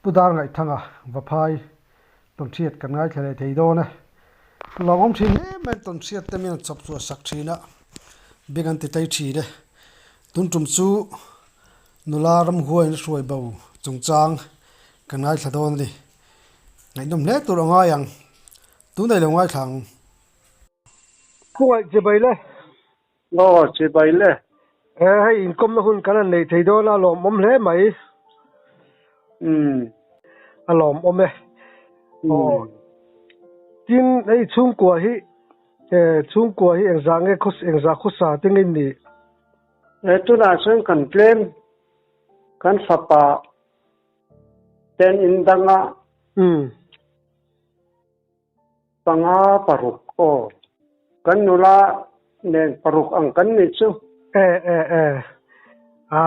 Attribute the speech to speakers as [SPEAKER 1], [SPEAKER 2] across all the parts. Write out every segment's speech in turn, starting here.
[SPEAKER 1] Pu Dar Ngaihthanga Vaphai tawnhriat kan ngaithla leh thei dawn e. Lawmawm thin hle mai tawnhriat te mian chawp chhuah sak thin a, beng an ti tlei thin e. Tun tum chu nula ramhuaiin a hruai bo chungchang kan ngaithla dawn a ni. Ngaihnawm hle tur a ngai ang, tunei lo ngaithla ang. Khawngaih chibai le.
[SPEAKER 2] Aw, chibai le.
[SPEAKER 1] He hei inkawmna hun kan han nei thei dawn a, a lawmawm hle mai.
[SPEAKER 2] Umm.
[SPEAKER 1] A lawmawm e. Aw. Tin, hei chhungkua hi, chhungkua hi engzah nge engzah khawsa te nge nih?
[SPEAKER 2] He tunah chuan kan tlem, kan fapa ten in danga.
[SPEAKER 1] Umm.
[SPEAKER 2] Panga paruk aw. Kan nula nen paruk ang kan nih chu.
[SPEAKER 1] E e e. A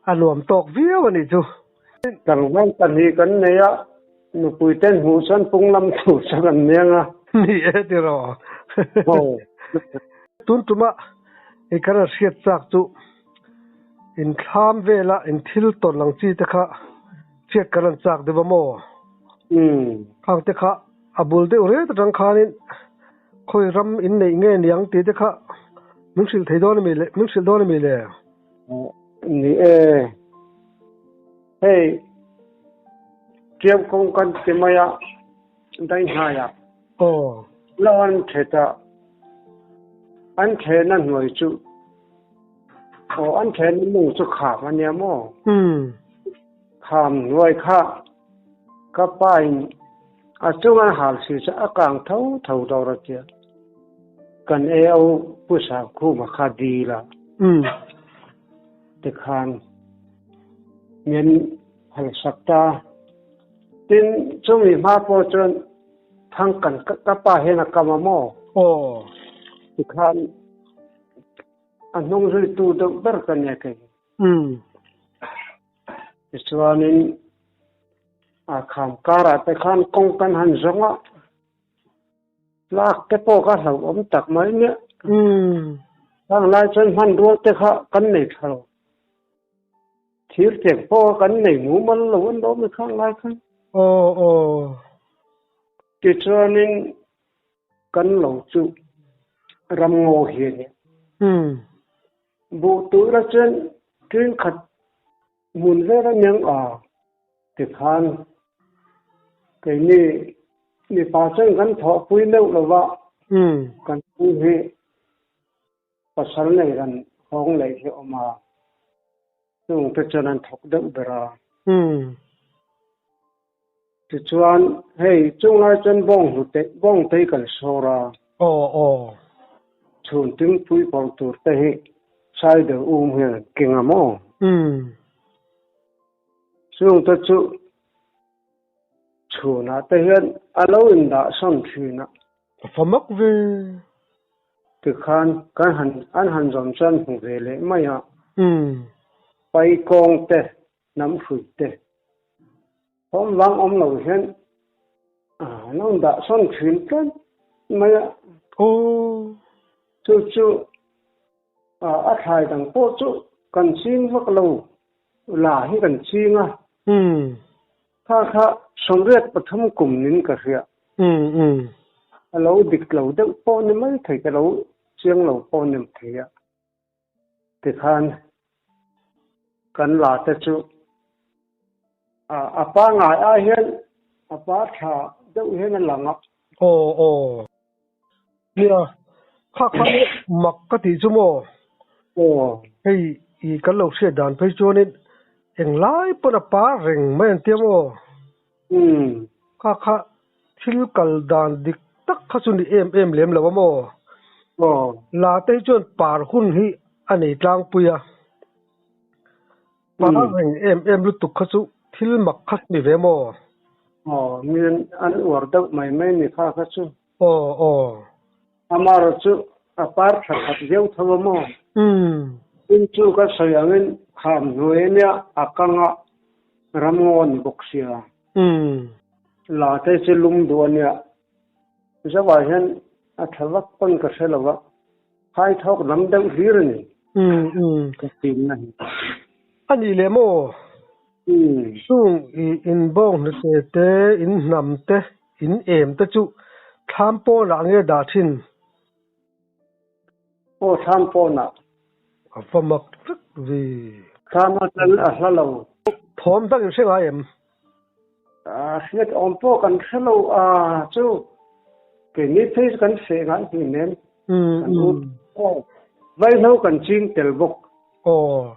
[SPEAKER 1] a nuam tawk viau a nih chu.
[SPEAKER 2] Tlangval pahnih kan nei a, nupui ten hmuh chuan pung lam tur chu kan niang a.
[SPEAKER 1] Ni e tiraw.
[SPEAKER 2] Aw.
[SPEAKER 1] Tun tuma i kan han hriat chak chu inthlam vela inthil tawn ang chi te kha Chiat kan han chak deuh a maw?
[SPEAKER 2] Umm.
[SPEAKER 1] Khang te kha a bul deuh ret atang khanin khawi ram in neih nge niang tih te kha min hrilh thei dawn a mi le, min hrilh dawn a mi le?
[SPEAKER 2] Ni e. Hei, Tiau kawng kan ti mai a, Daihnaia.
[SPEAKER 1] Aw.
[SPEAKER 2] Lo an thet a, an thehna hnuai chu Aw, an then mung chu kham a nia maw?
[SPEAKER 1] Umm.
[SPEAKER 2] Kham hnuai kha ka pa in a chung an hal si chu a kang tho tho dawr a tia. Kan AO Pu Sakhuma kha dil a.
[SPEAKER 1] Umm.
[SPEAKER 2] Tikhan min hal sak ta. Tin, chumi hma pawh chuan thang kan ka pa hian a kam a maw?
[SPEAKER 1] Aw.
[SPEAKER 2] Tikhan A hnung zuitu deuh ber ka nia kei.
[SPEAKER 1] Umm.
[SPEAKER 2] Tichuanin a kham karah te khan kawng kan han zawng a, tlak te pawh ka hlauhawm tak mai nia.
[SPEAKER 1] Umm.
[SPEAKER 2] Khang lai chuan hmanrua te kha kan nei tha lo. Thir tiang pawh kan nei mumal lo an lawm e khang lai khan.
[SPEAKER 1] Aw aw.
[SPEAKER 2] Tichuanin Kan lo chu ramngaw hi a ni. Buh tuihna chuan ṭin khat hmun vel a niang a tikhan keini mipa chuan kan thawhpui meuh lo va, kan pu hi pasal nei ran hawng leh hi a awm a, chungte chuan an thawk deuh ber a. Tichuan, hei, chunglai chuan bawng hnute, bawng te hi kan sawr a.
[SPEAKER 1] Aw, aw.
[SPEAKER 2] Chhun tingpui pawlh tur te hi sai deuh um hian an keng a maw?
[SPEAKER 1] Umm.
[SPEAKER 2] Chung te chu chhunah te hian a lo indah sawn thin a.
[SPEAKER 1] A fa mak ve.
[SPEAKER 2] Tikhan kan han, an han zawm chuan hmu ve leh mai a.
[SPEAKER 1] Umm.
[SPEAKER 2] Paikawng te Hnam hruih te thawm vang awm lo hian an rawn dah sawn thin tlat mai a.
[SPEAKER 1] Aw.
[SPEAKER 2] Chu chu a thlai dang pawh chu kan ching vak lo, la hi kan ching a.
[SPEAKER 1] Umm.
[SPEAKER 2] Kha kha 83 kum nin ka hria.
[SPEAKER 1] Umm umm.
[SPEAKER 2] A lo dik lo deuh pawh ni mai thei ka lo chiang lo pawh ni thei a. Tikhan kan la te chu a pangai ai hian a pa tha deuh hian a lang a.
[SPEAKER 1] Aw aw. Nia, kha kha mak ka tih chu maw?
[SPEAKER 2] Aw.
[SPEAKER 1] Hei i kan lo hriat dan phei chuanin englai pawn a pa reng mai an tia maw?
[SPEAKER 2] Umm.
[SPEAKER 1] Kha kha thil kal dan dik tak kha chu ni em em lem lo a maw?
[SPEAKER 2] Aw.
[SPEAKER 1] La te hi chuan par hun hi a nei tlangpui a. Par reng em em lutuk kha chu thil mak kha ni ve maw?
[SPEAKER 2] Aw, mi an uar deuh mai mai ni kha kha chu.
[SPEAKER 1] Aw, aw.
[SPEAKER 2] Amaherawh chu a par tha khat viau tho a maw?
[SPEAKER 1] Umm.
[SPEAKER 2] Tin chu ka sawi angin kham hnuai ania a kang a, ramngaw a ni bawk sia.
[SPEAKER 1] Umm.
[SPEAKER 2] La te chu lum duh ania. Zauah hian a tha vak pawn ka hre lo a, phai thawk lam deuh hlir a ni.
[SPEAKER 1] Umm, umm.
[SPEAKER 2] Ka tinna hi.
[SPEAKER 1] A nih leh maw? Chung i inbawng hnute te, in hnam te, in em te chu thlam pawnah nge dah thin?
[SPEAKER 2] Aw thlam pawnah.
[SPEAKER 1] A va mak vek ve.
[SPEAKER 2] Thlam a tel a hla lo.
[SPEAKER 1] Thawm dang in hre ngai em?
[SPEAKER 2] A hriat awm pawh kan hre lo a chu keini phei chu kan feh ngai hlim em. Kan u aw vaihlo kan ching tel bawk.
[SPEAKER 1] Aw.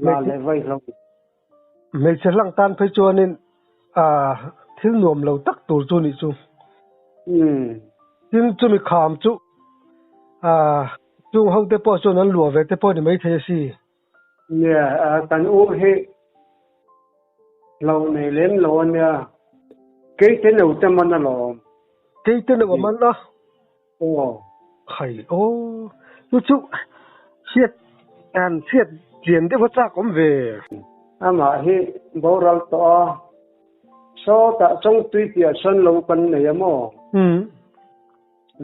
[SPEAKER 2] La leh vaihlo.
[SPEAKER 1] Hmeichhe hlang tan phei chuanin a thil nuam lo tak tur chu nih chu. Tin chumi kham chu a chung ho te pawh chuan an luah ve te pawh ni maithei a si.
[SPEAKER 2] Nia, kan u hi lo nei lem lo a nia. Keite no te man alawm.
[SPEAKER 1] Keite no a man a.
[SPEAKER 2] Aw.
[SPEAKER 1] Khai aw. Chu chu hriat an hriat chian deuh a chak awm ve.
[SPEAKER 2] Amah hi boral tawh a. Sawtah chawngtui piah sawn lo kan nei a maw?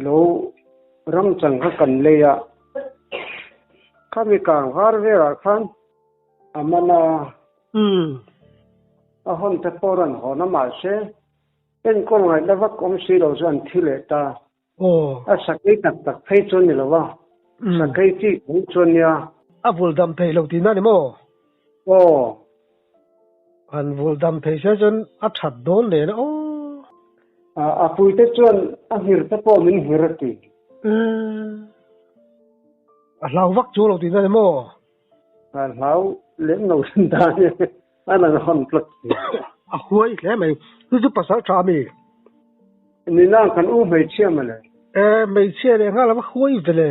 [SPEAKER 2] Lo ram chang kha kan lei a, khami kang var velah khan a man a, a hawn te pawh rawn hawn a mahse enkawl ngaihna vak awm si lo chu an thi leh ta. A sakei tak tak phei chu a ni lo a, sakei chi tho chu a nia.
[SPEAKER 1] A vul dam thei lo tihna a ni maw?
[SPEAKER 2] Aw.
[SPEAKER 1] An vul dam thei sia chuan a that dawn nen a aw.
[SPEAKER 2] A puite chuan a hir te pawh min hir a ti.
[SPEAKER 1] A hlau vak chu lo tihna a ni maw?
[SPEAKER 2] A hlau lem lo thin ta a ni. A lang hawn tlat si.
[SPEAKER 1] A huai hle mai. Chu chu pasal tha a mi?
[SPEAKER 2] Nina kan u hmeichhia mawle.
[SPEAKER 1] E, hmeichhia leh nghal a va huai ve le.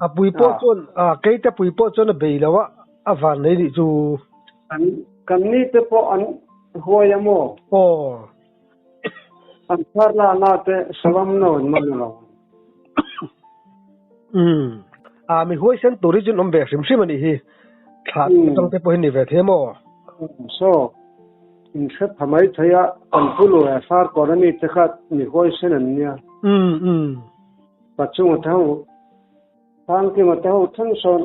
[SPEAKER 1] A pui pawh chuan, a keite pui pawh chuan a bei lo a, a van nei nih chu.
[SPEAKER 2] Kan kan ni te pawh an huai a maw?
[SPEAKER 1] Aw.
[SPEAKER 2] An thar la na te salam no in man lo.
[SPEAKER 1] Umm. A mi huai sen tur hi chuan awm ve hrim hrim a nih hi. Thla atang te pawh hi ni ve thei maw?
[SPEAKER 2] So, in hre pha mai thei a, kan pu lu e far kawr a mi te kha mi huai sen an nia.
[SPEAKER 1] Umm umm.
[SPEAKER 2] Pachunga te ho, Thangkima te ho thleng sawn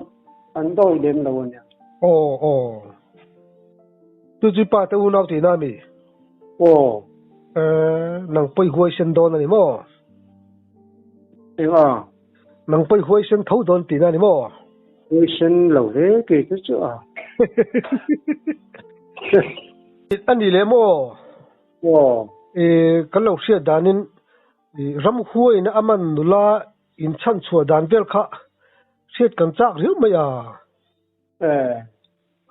[SPEAKER 2] an dawi lem lo a nia.
[SPEAKER 1] Aw aw. Chu chu pa te unau tihna a mi?
[SPEAKER 2] Aw.
[SPEAKER 1] Eh, nang pawi huaisen dawn a ni maw?
[SPEAKER 2] Eng a?
[SPEAKER 1] Nang pawi huaisen tho dawn tihna a ni maw?
[SPEAKER 2] Huaisen lo ve kei te chu a.
[SPEAKER 1] A ni leh maw?
[SPEAKER 2] Aw.
[SPEAKER 1] Eh, kan lo hriat danin Ram huaina a man nula inchhan chhuah dan vel kha hriat kan chak riau mai a.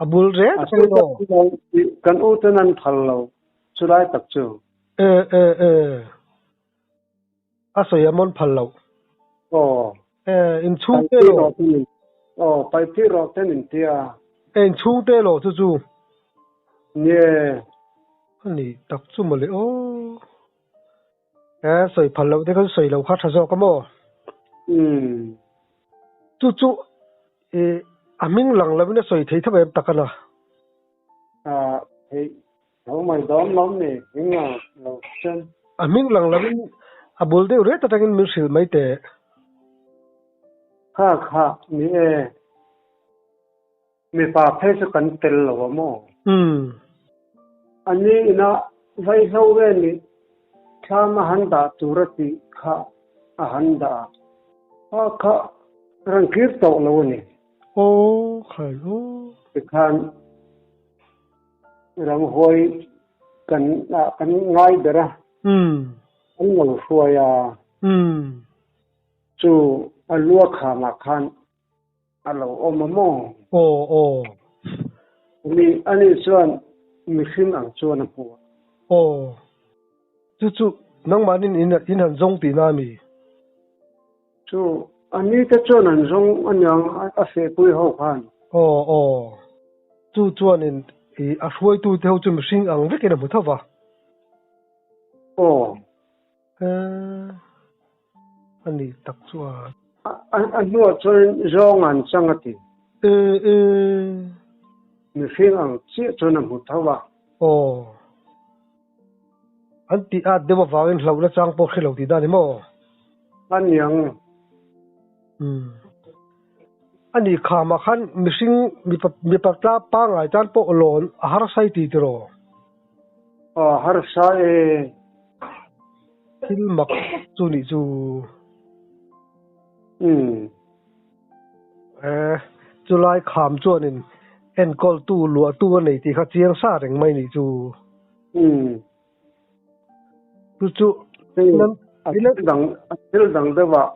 [SPEAKER 1] A bul reng
[SPEAKER 2] A chu kan u ten an phal lo chulai tak chu.
[SPEAKER 1] E e e. A sawi a mawn phal lo.
[SPEAKER 2] Aw.
[SPEAKER 1] E inchhung te lo.
[SPEAKER 2] Aw paihtir rawh te min tia.
[SPEAKER 1] E inchhung te lo chu chu.
[SPEAKER 2] Nge.
[SPEAKER 1] A ni tak chu mawle aw. E, sawi phal loh te khan sawi lo kha tha zawk a maw?
[SPEAKER 2] Umm.
[SPEAKER 1] Chu chu i a hming lang lovin a sawi thei tho em tak a na?
[SPEAKER 2] A, thei tho mai dawn lo ni, hming lang lo chuan.
[SPEAKER 1] A hming lang lovin a bul deuh ret atangin min hrilh mai teh.
[SPEAKER 2] Kha kha ni e. Mipa phei chu kan tel lo a maw?
[SPEAKER 1] Umm.
[SPEAKER 2] A ni ina vaihlo ve nih thlam a han dah tur a tih kha a han dah a. A kha rawn kir tawh lo a ni.
[SPEAKER 1] Aw khai aw.
[SPEAKER 2] Tikhan ramhuai kan ah kan ngai ber a.
[SPEAKER 1] Umm.
[SPEAKER 2] An lo hruai a.
[SPEAKER 1] Umm.
[SPEAKER 2] Chu a luakhamah khan A lo awm a maw?
[SPEAKER 1] Aw aw.
[SPEAKER 2] Ani ani chuan mihring ang chuan a hmu a.
[SPEAKER 1] Aw. Chu chu nangmahnin in in han zawng tihna a mi?
[SPEAKER 2] Chu ani te chuan an zawng aniang a fehpui ho khan.
[SPEAKER 1] Aw aw. Chu chuanin i a hruaitute ho chu mihring ang vekin a hmu tho va.
[SPEAKER 2] Aw.
[SPEAKER 1] Eh. A ni tak chu a.
[SPEAKER 2] A hnuah chuan zawng an chang a ti.
[SPEAKER 1] E e.
[SPEAKER 2] Mihring ang chiah chuan a hmu tho a.
[SPEAKER 1] Aw. An tih at deuh avangin hlauhna chang pawh hre lo tih dan i maw?
[SPEAKER 2] A niang.
[SPEAKER 1] Umm. A nih khamah khan mihring mipa mipa tla pangngai tan pawh lawn a harsa i ti tiraw?
[SPEAKER 2] Aw harsa e.
[SPEAKER 1] Thil mak tak chu nih chu.
[SPEAKER 2] Umm.
[SPEAKER 1] E, chulai kham chuanin enkawltu luahtu a nei tih kha chiang sa reng mai nih chu.
[SPEAKER 2] Umm.
[SPEAKER 1] Chu chu
[SPEAKER 2] Hei a thil dang a thil dang deuh ah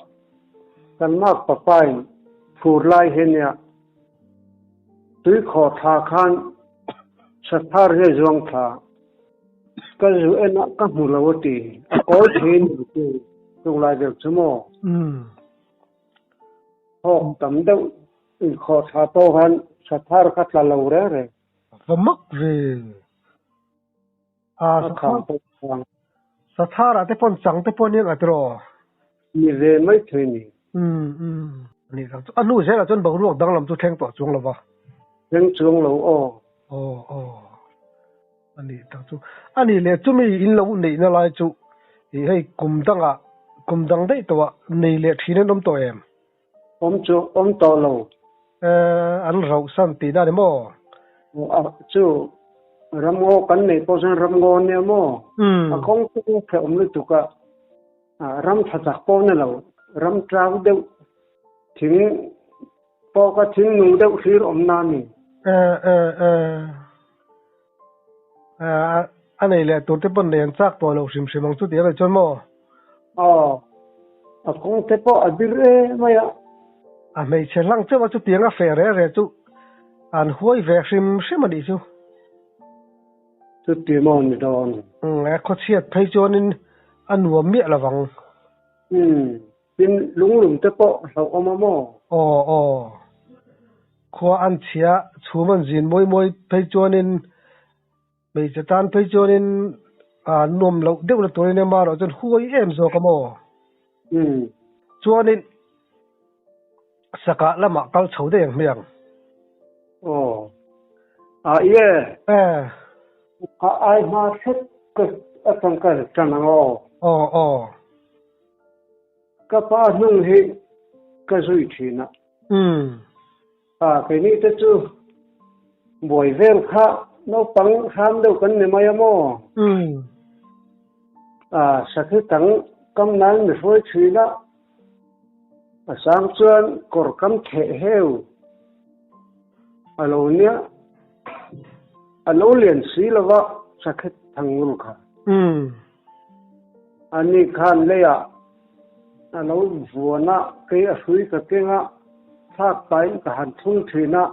[SPEAKER 2] kan mak papa in phur lai hi nia tui khawh thla khan sathar hi a zuang thla ka zu en ah ka hmu lo a ti a kawl thei ni chu chung lai deuh chu maw thawk tam deuh in khawh thla pawh khan sathar kha tla lo reng reng.
[SPEAKER 1] Va mak ve. A Sathar ah te pawn chang te pawh aniang a tiraw?
[SPEAKER 2] Ni ve mai thei ni.
[SPEAKER 1] Umm umm. Ani tak chu a hnu zelah chuan boruak danglam chu thleng tawh chuang lo va.
[SPEAKER 2] Thleng chuang lo aw.
[SPEAKER 1] Aw aw. Ani tak chu. Ani leh chumi in lo neihna lai chu ih hei kum dangah kum dang daih tawhah nei leh thin an awm tawh em?
[SPEAKER 2] Awm chu awm tawh lo.
[SPEAKER 1] Eh, an rauh san tihna a ni maw?
[SPEAKER 2] Chu ramngaw kan neih pawh chuan ramngaw ania maw? A kawng chu a awm lutuk a, ram tha chak pawh ni lo, ram tlau deuh thing pawh kha thing nung deuh hlir awmna a ni.
[SPEAKER 1] Eh, eh, eh. A nei leh tur te pawn nei an chak tawh lo hrim hrim ang chu tih a ngaih chuan maw?
[SPEAKER 2] Aw, a kawng te pawh a bir em mai a.
[SPEAKER 1] A hmeichhe hlang chauh a chutiang a feh reh reh chu an huai ve hrim hrim a nih chu.
[SPEAKER 2] Chuti maw ni dawn?
[SPEAKER 1] Umm, a khawchhiat phei chuanin a nuam miah lo vang.
[SPEAKER 2] Umm, tin lunglum te pawh hlauhawm a maw?
[SPEAKER 1] Aw, aw. Khua an chhia chhum an zin mawi mawi phei chuanin hmeichhe tan phei chuanin a nuam loh deuh na turin emarawh chuan huai em zawk a maw? Chuanin sakah lamah kal chho daih ang hmiang.
[SPEAKER 2] Aw. A ie.
[SPEAKER 1] Eh.
[SPEAKER 2] A ai hma hret ka atang ka tan ang aw.
[SPEAKER 1] Aw aw.
[SPEAKER 2] Ka pa hnung hi ka zui thin a.
[SPEAKER 1] Umm.
[SPEAKER 2] A, keini te chu buai vel kha naupang hram deuh kan ni mai a maw?
[SPEAKER 1] Umm.
[SPEAKER 2] A, sakhi tang kam nan mi hruai thin a, a sang chuan kawr kam theh heu a lo nia, a lo lian si lova sakhi thang ngur kha.
[SPEAKER 1] Umm.
[SPEAKER 2] Ani khan leiah a lo vuan a, kei a hrui ka keng a, thlak pahin ka han thlung thin a.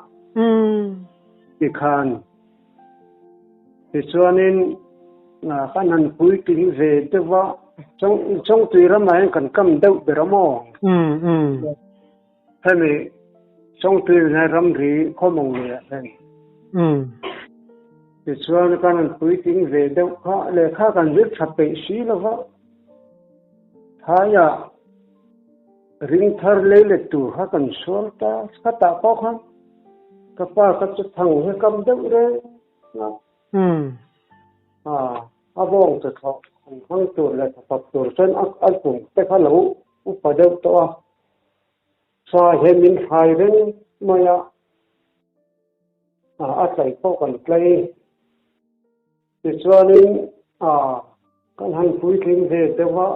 [SPEAKER 2] Tikhan tichuanin kan han puitling ve deuh a, Chawngtui ramah hian kan kam deuh ber a maw? Hemi Chawngtui rinai ramri khawmawng leh ah hian. Tichuan kan han puitling ve deuh kha, lehkha kan zir tha peih si lo va, Thaiah ring thar lei let tur kha kan sual ta, khatah pawh khan ka pa ka chu thang hi kam deuh reng a. A bawng che thawh an hmang tur leh thawk tur chuan a kum te kha lo upa deuh tawh a, sa hian min hrâi reng mai a, a tlai pawh kan tlai. Tichuanin kan han puitling ve deuh a,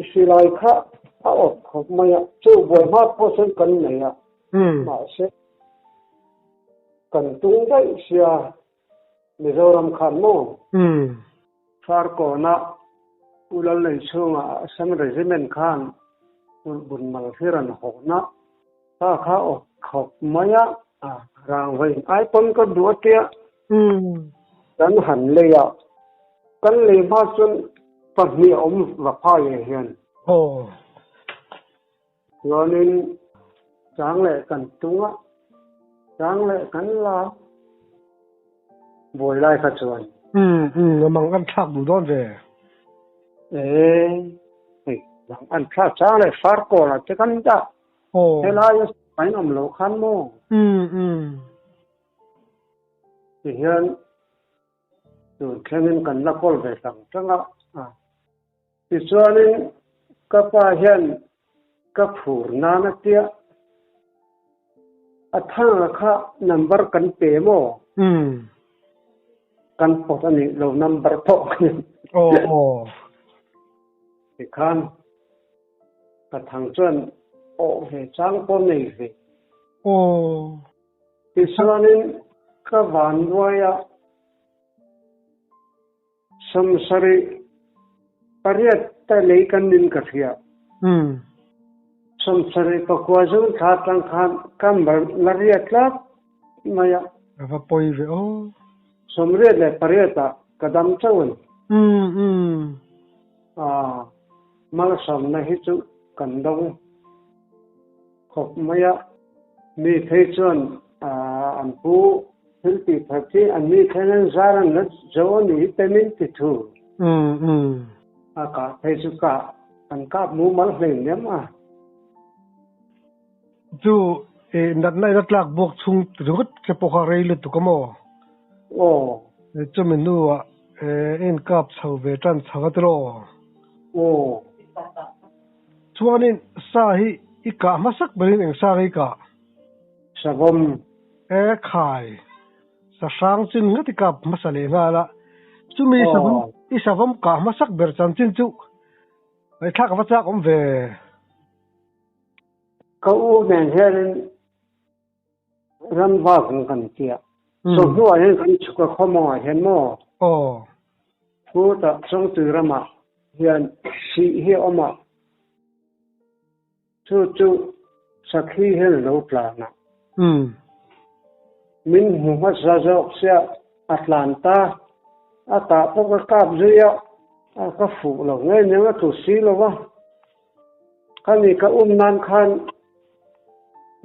[SPEAKER 2] hrilai kha a awp khawp mai a, chu buai hma pawh chuan kan nei a, mahse kan tung daih sia Mizoram khan maw? Farkawna U Lalnei chhunga Assam Regiment khan Ulhbun Malhir an hawn a, Kha kha awp khawp mai a, rangvain ai pawn ka duh a tia. Kan han lei a, kan lei hma chuan pahnih a awm va phai eh hian. Chuanin chang leh kan tung a, chang leh kan la buai lai kha chuan.
[SPEAKER 1] Umm, a mang an thlak duh dawn ve.
[SPEAKER 2] Ee, hei mang an thlak chang leh farkawl ah te kan dah.
[SPEAKER 1] Aw.
[SPEAKER 2] Helai a sain awm loh khan maw?
[SPEAKER 1] Umm umm.
[SPEAKER 2] Ti hian tun thlengin kan la kawl ve tang tang a. Tichuanin ka pa hian ka phur nan a tia. A thanga kha number kan pe maw?
[SPEAKER 1] Umm.
[SPEAKER 2] Kan pawt a nih lo number pawh kan.
[SPEAKER 1] Aw aw.
[SPEAKER 2] Tikhan ka thang chuan awh ve chang pawh nei ve.
[SPEAKER 1] Aw.
[SPEAKER 2] Tichuanin ka vanduaia Samsarih pariat ta lei kan nin ka hria. 74 zung thla tang khan ka la ria tlat mai a.
[SPEAKER 1] A va pawi ve aw.
[SPEAKER 2] 88 ah ka dam chauh a ni. Malsawmna hi chu kan dawng khawp mai a. Mi phei chuan an pu thil tih that hi an mi thlen an zar an la zo a nih hi te min ti thu. A kah phei chu kah an kap mumal hlei nem a.
[SPEAKER 1] Chu natna in a tlak buak chhung ringawt che pawh kha rei lutuk a maw?
[SPEAKER 2] Aw.
[SPEAKER 1] Chumi hnuah in kap chho ve tan chho a tiraw?
[SPEAKER 2] Aw.
[SPEAKER 1] Chuanin sa hi i kah hmasak berin eng sa nge i kah?
[SPEAKER 2] Savawm.
[SPEAKER 1] E khai, sa hrang chin ngat i kap hmasa leh nghal a, chumi savawm i savawm kah hmasak ber chanchin chu ngaihthlak a va chak awm ve.
[SPEAKER 2] Ka u nen hianin ram vak ang kan tia. Chawhnuah hian kan chhuk a khawmawngah hian maw?
[SPEAKER 1] Aw.
[SPEAKER 2] Chutah Chawngtui ramah hian sih hi a awm a, chu chu sakhi hian a lo tlan a. Min hmu hmasa zawk sia a tlan ta, a tah pawh ka kap zui a, a ka fuh lo ngei nen a tlu si lo va. Khami ka um nan khan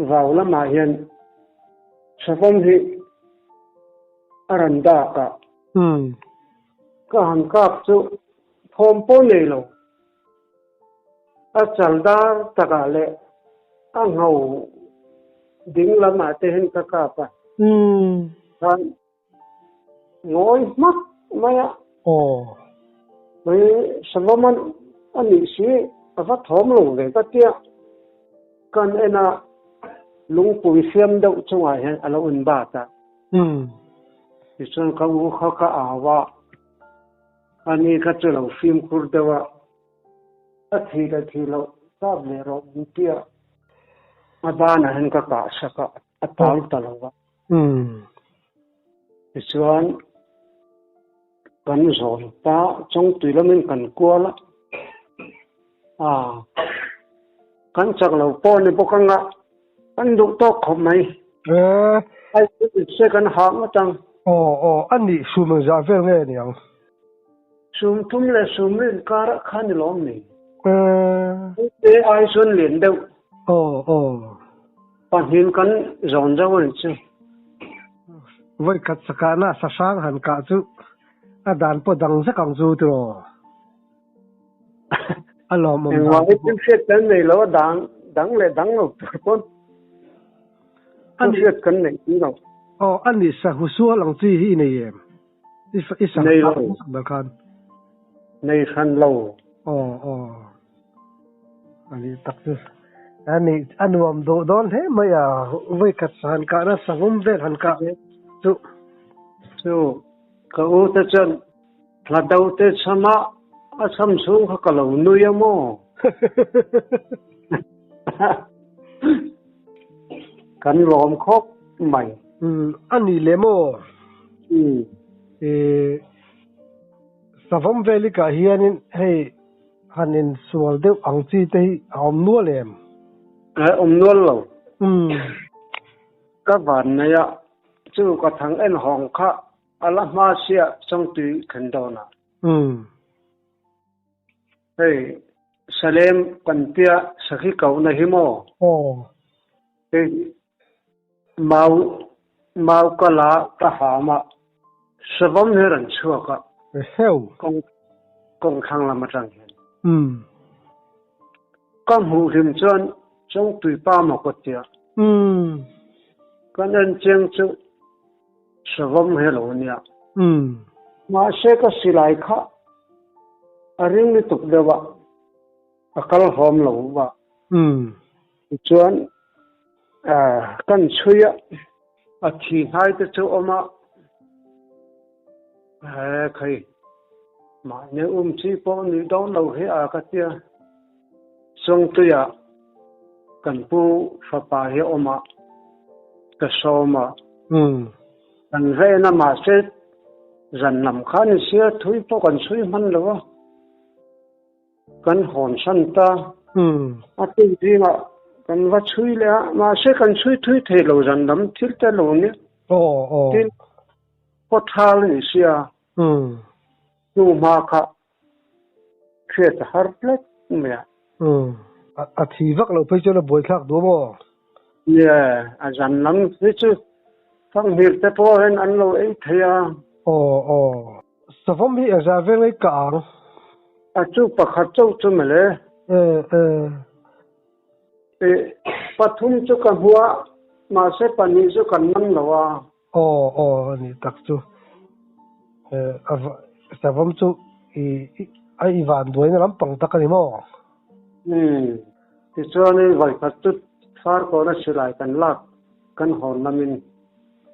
[SPEAKER 2] vau lamah hian savawm hi a rawn dak a. Ka han kap chu thawm pawh nei lo. A chal dar takah leh a ngho ding lamah te hian ka kap a. Khan Ngawi hmak mai a.
[SPEAKER 1] Aw.
[SPEAKER 2] Mai savawm a nih si a va thawm lo ve ka tia. Kan en a lungpui hriam deuh chungah hian a lo in bat a. Tichuan ka u kha ka au a, ani kha chu lo fimkhur deuh a. A thi leh thi loh kap leh rawh min tia. A banah hian ka kah sak a, a tal ta lo a. Tichuan kan zawn ta chawngtui lamin kan kual a, ah kan chak lo pawh a ni bawk anga kan duh tawk khawp mai. Ai se kan hah ngawt ang.
[SPEAKER 1] Aw aw a nih sum engzah vel nge ni ang?
[SPEAKER 2] Sum thum leh sum rin karah khan ni lawm ni? Te ai chuan lian deuh.
[SPEAKER 1] Aw aw.
[SPEAKER 2] Pahnih kan zawn zauh a ni chu.
[SPEAKER 1] Vawi khat sakahna sahrang han kah chu a dan pawh dang zek ang chu tiraw? A lawmawm dan
[SPEAKER 2] Engvang hi thil hriat kan nei lo a dang dang leh dang lo tur pawn thil hriat kan neih si lo.
[SPEAKER 1] Aw a ni sahu sual ang chi hi i nei em? I sa
[SPEAKER 2] Nei lo.
[SPEAKER 1] ber khan.
[SPEAKER 2] Nei hran lo.
[SPEAKER 1] Aw aw. Ani tak chu. Ani a nuam duh dawn hle mai a vawi khat sa han kahna savawm vel han kah chu.
[SPEAKER 2] Chu ka u te chuan hla do te chama a cham chhung kha ka lo nui a maw. Kan lawm khawp mai.
[SPEAKER 1] Umm a nih leh maw?
[SPEAKER 2] Umm.
[SPEAKER 1] Ih savawm velikah hianin hei han insual deuh ang chi te hi a awm nual em?
[SPEAKER 2] A awm nual lo.
[SPEAKER 1] Umm.
[SPEAKER 2] Ka van nei a, chu ka thang en hawng kha a la hma sia chawngtui thlen dawn a.
[SPEAKER 1] Umm.
[SPEAKER 2] Hei Salem kan tia sakhi kohna hi maw?
[SPEAKER 1] Aw.
[SPEAKER 2] Hei mau mau kala ka ham a, savawm hi rawn chhuak a.
[SPEAKER 1] Heu.
[SPEAKER 2] Kawng kawng thlang lam atang hian.
[SPEAKER 1] Umm.
[SPEAKER 2] Ka hmuh hlim chuan Chawngtui pa maw ka tia.
[SPEAKER 1] Umm.
[SPEAKER 2] Kan en chiang chu Savawm hi lo nia.
[SPEAKER 1] Umm.
[SPEAKER 2] Mahse ka silai kha a ring lutuk deuh a, a kal hlawm lo va.
[SPEAKER 1] Umm.
[SPEAKER 2] Tichuan Kan chhui a, a thi hnai te chu awm a, he khai mahni um chi pawh nih dawn lo hi a ka tia. Chawngtuiah kan pu fapa hi awm a, ka sawm a. Kan ven a mahse zan lam khan i sia thui pawh kan chhui hman lo a. Kan hawn san ta. A tuk zingah kan va chhui leh a, mahse kan chhui thui thei lo zan lam thil te lo nia. Tin, khaw thal a ni sia. Hnu hma kha hriat a har tlat mai a.
[SPEAKER 1] A thi vak lo phei chuan a buaithlak duh maw?
[SPEAKER 2] Nia, a zan lam hi chu fanghmir te pawh hian an lo ei thei a.
[SPEAKER 1] Aw aw. Savawm hi a za veng ei ka ang.
[SPEAKER 2] A chu pakhat chauh chu mawle.
[SPEAKER 1] E e.
[SPEAKER 2] E pathum chu ka hmu a, mahse pahnih chu kan man lo a.
[SPEAKER 1] Aw aw a nih tak chu. E a savawm chu i a i van duaina lampang tak a ni maw?
[SPEAKER 2] Umm tichuanin vawikhat chu Farkawna silai kan lak kan hawn lamin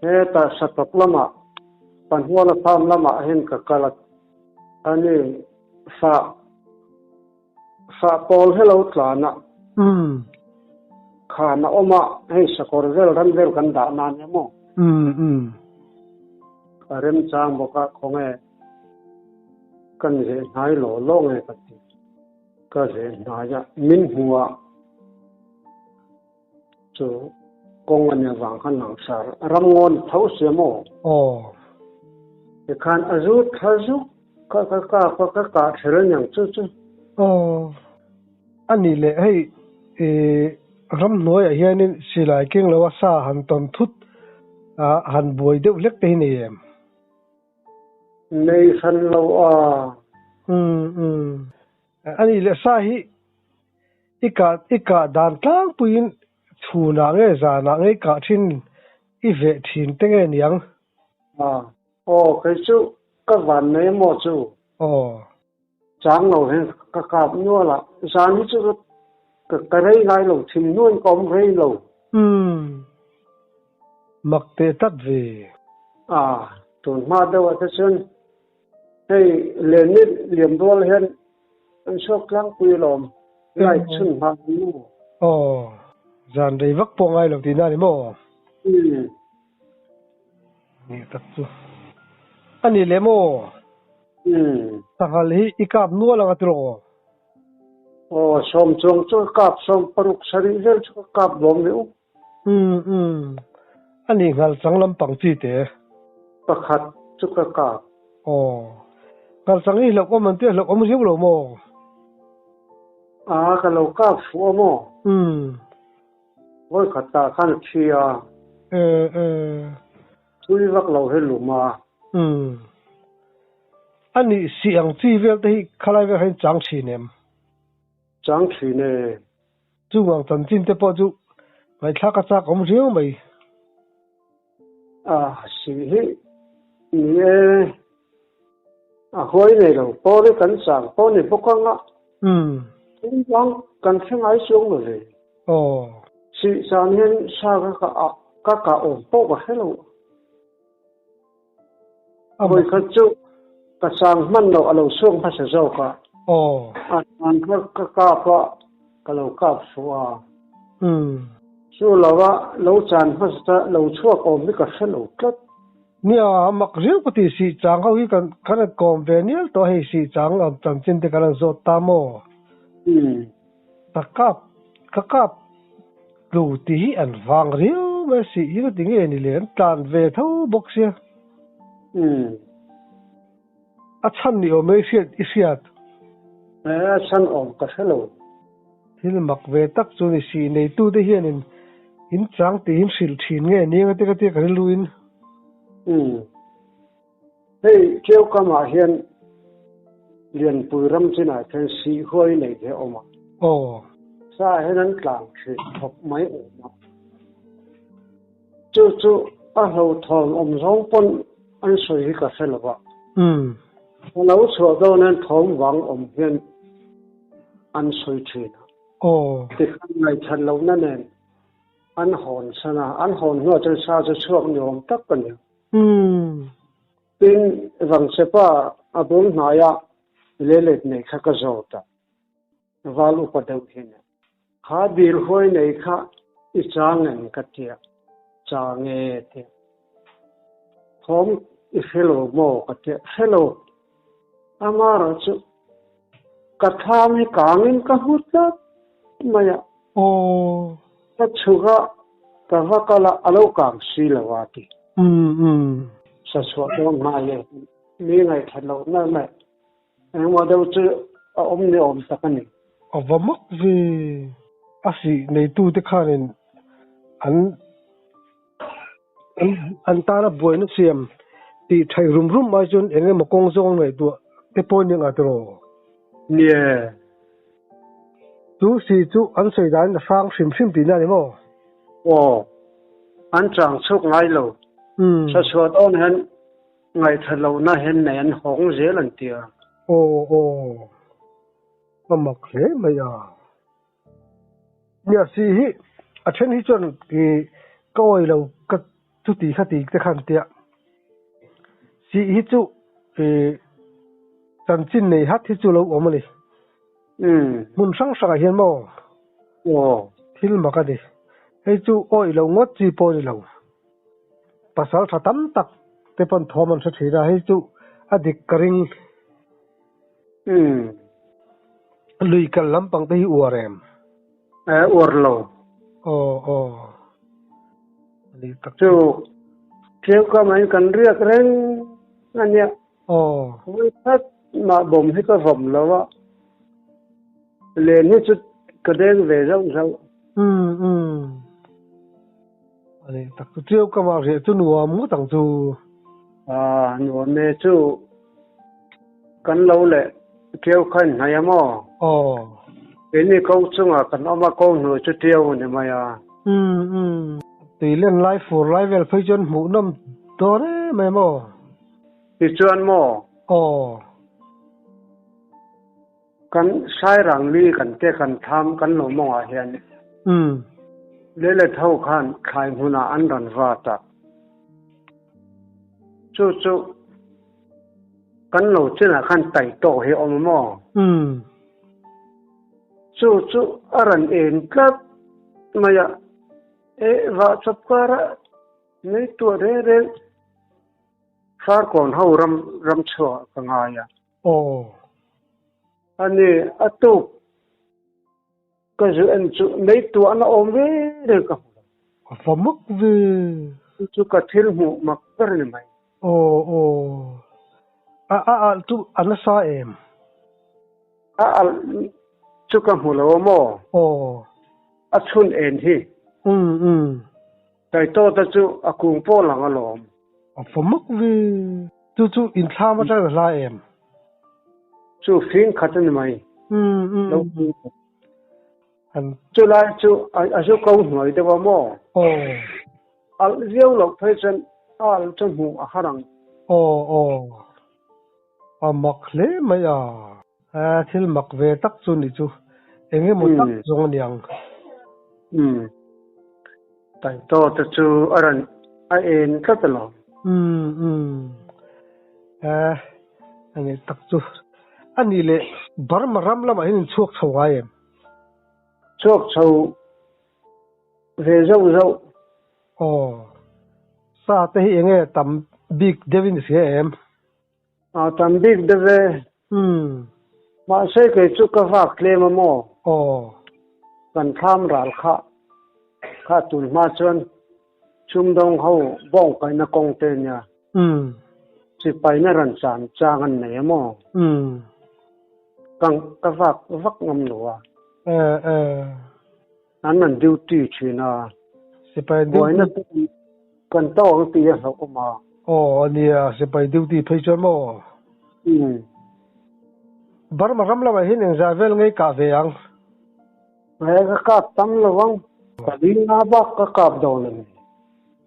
[SPEAKER 2] Heta Satok lamah, Panhuala farm lamah hian ka kal a, ani fah fah pawl hi lo tlan a, khan a awm a, hei sakawr vel ram vel kan dah na nia maw? A remchang bawk a, khawnge kan zeh hnai law law nge ka ti, ka zeh hnai a, min hmu a. Chu kawng a nih avang khan langsar ram ngawn tho sia maw?
[SPEAKER 1] Aw.
[SPEAKER 2] Tikhan a zut thla zuk ka ka ka ka ka kah ther a niang chu chu.
[SPEAKER 1] Aw. A nih leh hei i ramhnuaiah hianin silai keng lo a sa han tawn thut a han buai deuh hlek te hi nei em?
[SPEAKER 2] Nei hran lo a.
[SPEAKER 1] Umm umm. A nih leh sa hi I kah i kah dan tlangpuiin chhunah nge zanah nge i kah thin i veh thin te nge niang?
[SPEAKER 2] A, aw kei chu ka van nei maw chu?
[SPEAKER 1] Aw.
[SPEAKER 2] Chang lo hian ka kap nual a, zan hi chu ka ka rei ngai lo thin nuain ka awm rei lo.
[SPEAKER 1] Umm. Mak teh tlat ve.
[SPEAKER 2] A, tun hma deuh ah te chuan Hei Lenny Liamdual hian an chhuak tlangpui alawm, light chhun hma ang maw?
[SPEAKER 1] Aw, zan rei vak pawh ngai lo tihna a ni maw?
[SPEAKER 2] Umm.
[SPEAKER 1] Nih tak chu. A nih leh maw?
[SPEAKER 2] Umm.
[SPEAKER 1] Sanghal hi i kap nual ang a ti rawh.
[SPEAKER 2] Aw, sawm chuang chu ka kap, 60 sarih vel chu ka kap lawm ve u.
[SPEAKER 1] Umm umm. A nih nghal chang lampang chi te.
[SPEAKER 2] Pakhat chu ka kap.
[SPEAKER 1] Aw. Nghal chang hi hlauh awm an tia hlauh awm riau lo maw?
[SPEAKER 2] Aa ka lo kap fuh a maw?
[SPEAKER 1] Umm.
[SPEAKER 2] Vawi khat tah khan a thi a.
[SPEAKER 1] E e.
[SPEAKER 2] Thui vak lo hi lum a.
[SPEAKER 1] Umm. A nih sih ang chi vel te hi khalai vel kha in chang thin em?
[SPEAKER 2] Chang thin e.
[SPEAKER 1] Chung ang chanchin te pawh chu ngaihthlak a chak awm riau mai.
[SPEAKER 2] A si hi ni e, a huai nei lo pawh hi kan chang pawh ni bawk ang a.
[SPEAKER 1] Umm.
[SPEAKER 2] Chuvang kan hre ngai chuang lo ve.
[SPEAKER 1] Aw.
[SPEAKER 2] Sih zan hian sa ka kah ka kah awm pawh ka hre lo. Vawikhat chu ka chang hman loh a lo chhuak hmasa zawk a.
[SPEAKER 1] Aw.
[SPEAKER 2] A chang kha ka kap a, ka lo kap fuh a.
[SPEAKER 1] Umm.
[SPEAKER 2] Chu lova lo chan hmasa ta lo chhuak awm hi ka hre lo tlat.
[SPEAKER 1] Nia, mak riau ka ti sih chang ho hi kan kan rawn kawm ve nial tawh a hei sih chang ang chanchin te kan rawn zawt ta maw?
[SPEAKER 2] Umm.
[SPEAKER 1] Ka kap ka kap tlu tih hi an vang riau mai a sih hi ka ti nge ni le an tlan ve tho bawk sia.
[SPEAKER 2] Umm.
[SPEAKER 1] A chhan ni awm e i hriat i hriat.
[SPEAKER 2] E a chhan awm ka hre lo.
[SPEAKER 1] Thil mak ve tak chu ni sih neitute hianin in chang tiin hrilh thin nge nia nga te ka tia ka rilruin.
[SPEAKER 2] Umm. Hei Ṭiaukamah hian Lianpui ram chinah khian sihhuai nei te a awm a.
[SPEAKER 1] Aw.
[SPEAKER 2] Sa hian an tlang hrih thawk mai awm a. Chu chu a hlauhthawn awm zawng pawn an sawi hi ka hre lo va.
[SPEAKER 1] Umm.
[SPEAKER 2] A lo chhuah dawn hian thawm vang awm hian an sawi thin a.
[SPEAKER 1] Aw.
[SPEAKER 2] Tikhan ngaihchan lohna nen. An hawn san a, an hawn hnuah chuan sa chu chhuak ni awm tak a ni. Tin, Vangchepa a bul hnaia leilet nei kha ka zawt a, val upa deuh hian kha dil huai nei kha i chang em ka tia, chang e tia. Thawm i hre lo maw ka tia, hre lo. Amaherawh chu ka thlam hi kangin ka hmu tlat mai a.
[SPEAKER 1] Aw.
[SPEAKER 2] Ka chhuk a, ka va kal a, a lo kang si lo a ti.
[SPEAKER 1] Umm.
[SPEAKER 2] Sa chhuah dawn hma e, mi ngaihthat loh na mai. Engmaw deuh chu a awm ni awm tak a ni.
[SPEAKER 1] A va mak ve. A sih neitute khanin an An tana buaina siam tih thaih rum rum ai chuan eng emaw kawng zawng ngaihtuah te pawh nia ngah tiraw?
[SPEAKER 2] Nie.
[SPEAKER 1] Chu si chu an sawi danin a hrang hrim hrim tihna a ni maw?
[SPEAKER 2] Aw. An chang chhuk ngai lo. Sa chhuah dawn hian ngaihthat lohna hian nei an hawng zel an ti a.
[SPEAKER 1] Aw aw. A mak hle mai a. Nia si hi a then hi chuan ih ka awih lo ka chuti kha ti te khan tia si hi chu ih chanchin nei hat hi chu lo awm a ni. Hmun hrang hrangah hian maw thil mak a ni. Hei chu awih lo ngawt chi pawh a ni lo. Pasal tha tam tak te pawn thawm an hre thin a, hei chu a dik ka ring.
[SPEAKER 2] Umm.
[SPEAKER 1] Lui kal lampang te hi uar em?
[SPEAKER 2] Eh, uar lo.
[SPEAKER 1] Aw, aw. Ani tak
[SPEAKER 2] chu. Chu tleu ka mai kan riak reng a nia.
[SPEAKER 1] Aw.
[SPEAKER 2] Vawi khat mah bawm hi ka vawm lo a. Len hi chu ka deng ve zauh zauh.
[SPEAKER 1] Umm, umm. Ani tak chu tleu ka mah riah chu nuam ngawt ang chu.
[SPEAKER 2] Ah, nuam e chu. Kan lo leh ṭiau kha in hnaih a maw?
[SPEAKER 1] Aw.
[SPEAKER 2] Keini ko chungah kan awm a, ko hnuai chu ṭiau a ni mai a.
[SPEAKER 1] Umm umm. Tui len lai fur lai vel phei chuan hmuhnawm dawn em em aw.
[SPEAKER 2] Tichuan maw?
[SPEAKER 1] Aw.
[SPEAKER 2] Kan Sairang li kan te kan tham kan lo mawngah hian.
[SPEAKER 1] Umm.
[SPEAKER 2] Leilet ho khan thlai hmunah an rawn vat a. Chu chu. Kan lo chinah khan tai tawk hi a awm a maw?
[SPEAKER 1] Umm.
[SPEAKER 2] Chu chu a rawn en tlat mai a, e vah chawp kara nei tuah reng reng Farkawn ho ram ram chhuah ka ngai a.
[SPEAKER 1] Aw.
[SPEAKER 2] Ani a tuk ka zu en chu nei tuahna awm ve reng ka hmu lo.
[SPEAKER 1] A va mak ve.
[SPEAKER 2] Chu chu ka thil hmuh mak ber a ni mai.
[SPEAKER 1] Aw aw. A a alh chu a nasa em?
[SPEAKER 2] A alh chu ka hmu lo a maw?
[SPEAKER 1] Aw.
[SPEAKER 2] A chhun en hi.
[SPEAKER 1] Umm umm.
[SPEAKER 2] Taitawta chu a kung pawh lang alawm.
[SPEAKER 1] A va mak ve. Chu chu inthlam atang a hla em?
[SPEAKER 2] Chu fing khat a ni mai.
[SPEAKER 1] Umm umm.
[SPEAKER 2] Lo fing khat.
[SPEAKER 1] An.
[SPEAKER 2] Chu lai chu a zu ko hnuai deuh a maw?
[SPEAKER 1] Aw.
[SPEAKER 2] Alh viau loh phei chuan a alh chu hmuh a har ang.
[SPEAKER 1] Aw aw. A mak hle mai a. A thil mak ve tak chu nih chu. Eng emaw tak zawng a niang.
[SPEAKER 2] Umm. Taitaw te chu a rawn a en tlat alawm.
[SPEAKER 1] Umm umm. A a nih tak chu. A nih leh Burma ram lamah hian in chhuak chho ngai em?
[SPEAKER 2] Chhuak chho ve zauh zauh.
[SPEAKER 1] Aw. Sa te hi enge tam bik deuhin i hria em?
[SPEAKER 2] A tam bik deuh e.
[SPEAKER 1] Umm.
[SPEAKER 2] Mahse kei chu ka vak tlem a maw?
[SPEAKER 1] Aw.
[SPEAKER 2] Kan thlam ral kha kha tun hma chuan chhumdawng ho bawng kaihna kawng te nia.
[SPEAKER 1] Umm.
[SPEAKER 2] Sipaina rawn chan chang an nei a maw?
[SPEAKER 1] Umm.
[SPEAKER 2] Ka ka vak vak ngam lo a.
[SPEAKER 1] Eh eh.
[SPEAKER 2] An rawn duty thin a.
[SPEAKER 1] Sipai duty.
[SPEAKER 2] Buaina chu kan tawk ang tih a hlauh awm a.
[SPEAKER 1] Aw a nia, sipai duty phei chuan maw?
[SPEAKER 2] Umm.
[SPEAKER 1] Burma ram lamah hian engzah vel ngei kah ve ang?
[SPEAKER 2] He ka kap tam lo ang. Ka ding nga bak ka kap dawn a ni.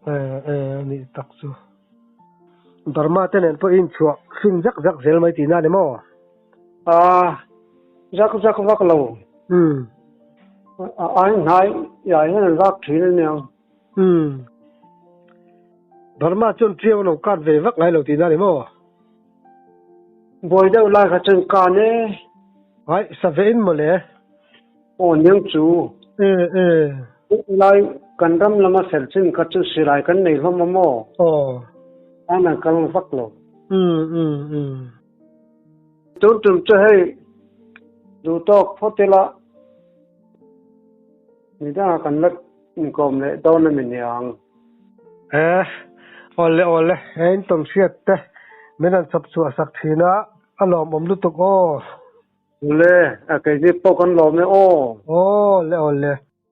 [SPEAKER 1] Eh eh a nih tak chu. Burma te nen pawh i inchhuah fin zak zak zel mai tihna a ni maw?
[SPEAKER 2] A, zak zak vak lo.
[SPEAKER 1] Umm.
[SPEAKER 2] A ai hnai iah hian an vak thin a niang.
[SPEAKER 1] Umm. Burma chuan ṭiau a lo kat ve vak ngai lo tihna a ni maw?
[SPEAKER 2] Buai deuh lai kha chuan kan e.
[SPEAKER 1] Ai, sa ve in mawle.
[SPEAKER 2] Aw niang chu.
[SPEAKER 1] E e.
[SPEAKER 2] Lai kan ram lama fel chin kha chu silai kan nei hlawm a maw?
[SPEAKER 1] Aw.
[SPEAKER 2] An an kal vak lo.
[SPEAKER 1] Umm umm umm.
[SPEAKER 2] Tun tum chu hei duh tawk phawt ila midangah kan la inkawm leh dawn a mi niang.
[SPEAKER 1] E, awle awle, he intawm hriat te min han chawp chhuah sak thin a, a lawmawm lutuk aw.
[SPEAKER 2] Awle, a keini pawh kan lawm e aw.
[SPEAKER 1] Awle awle.